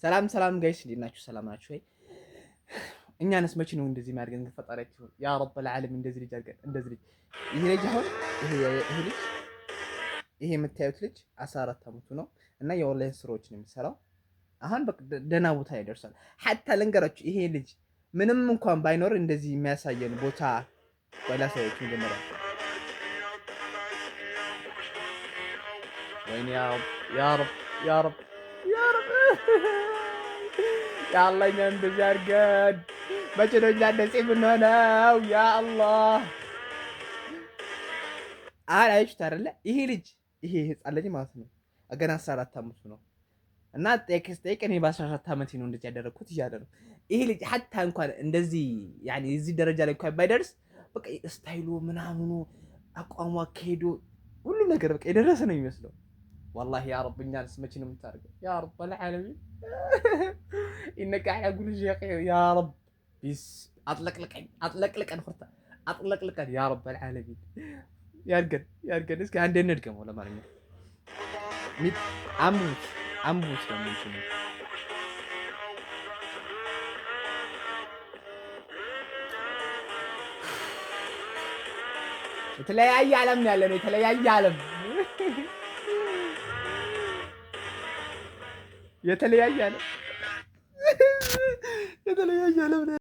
ሰላም ሰላም guys፣ እንዴት ናችሁ? ሰላም ናችሁ ወይ? እኛንስ መቼ ነው እንደዚህ የሚያደርገን ፈጣሪያችን? يا رب العالمين እንደዚህ ልጅ አድርገን፣ እንደዚህ ልጅ። ይሄ ልጅ አሁን ይሄ ልጅ፣ ይሄ የምታዩት ልጅ 14 ዓመቱ ነው እና የኦንላይን ስራዎች ነው የሚሰራው። አሁን በቃ ደህና ቦታ ላይ ደርሷል። حتى ልንገራችሁ፣ ይሄ ልጅ ምንም እንኳን ባይኖር እንደዚህ የሚያሳየን ቦታ፣ ቆይ ላሳያችሁ መጀመሪያ። ወይኔ يا رب يا رب يا رب يا رب يا الله፣ እኛን እንደዚህ አድርገን። መቼ ነው እኛ እንደዚህ የምንሆነው? يا الله። አያችሁት አይደለ? ይሄ ልጅ፣ ይሄ ህፃን ልጅ ማለት ነው፣ ገና 14 ዓመቱ ነው እና ጠይቅ ስጠይቅ እኔ በ14 ዓመቴ ነው እንደዚህ ያደረግኩት እያለ ነው። ይሄ ልጅ حتى እንኳን እንደዚህ يعني እዚህ ደረጃ ላይ እንኳን ባይደርስ በቃ style ኡ ምናምኑ፣ አቋሙ፣ አካሄዱ፣ ሁሉም ነገር በቃ የደረሰ ነው የሚመስለው። والله يا رب፣ እኛንስ መቼ ነው የምታደርገው? يا رب العالمين إنك على كل شيء قدير يا رب። ቢስ አጥለቅልቀኝ፣ አጥለቅልቀን፣ ሁርታ አጥለቅልቀን يا رب العالمين። ያድርገን፣ ያድርገን። እስኪ አንዴ እንድገመው። ለማንኛውም አንብቡት፣ አንብቡት ደግሞ እንትኑ። የተለያየ ዓለም ነው ያለነው። የተለያየ ዓለም፣ የተለያየ ዓለም፣ የተለያየ ዓለም ነው።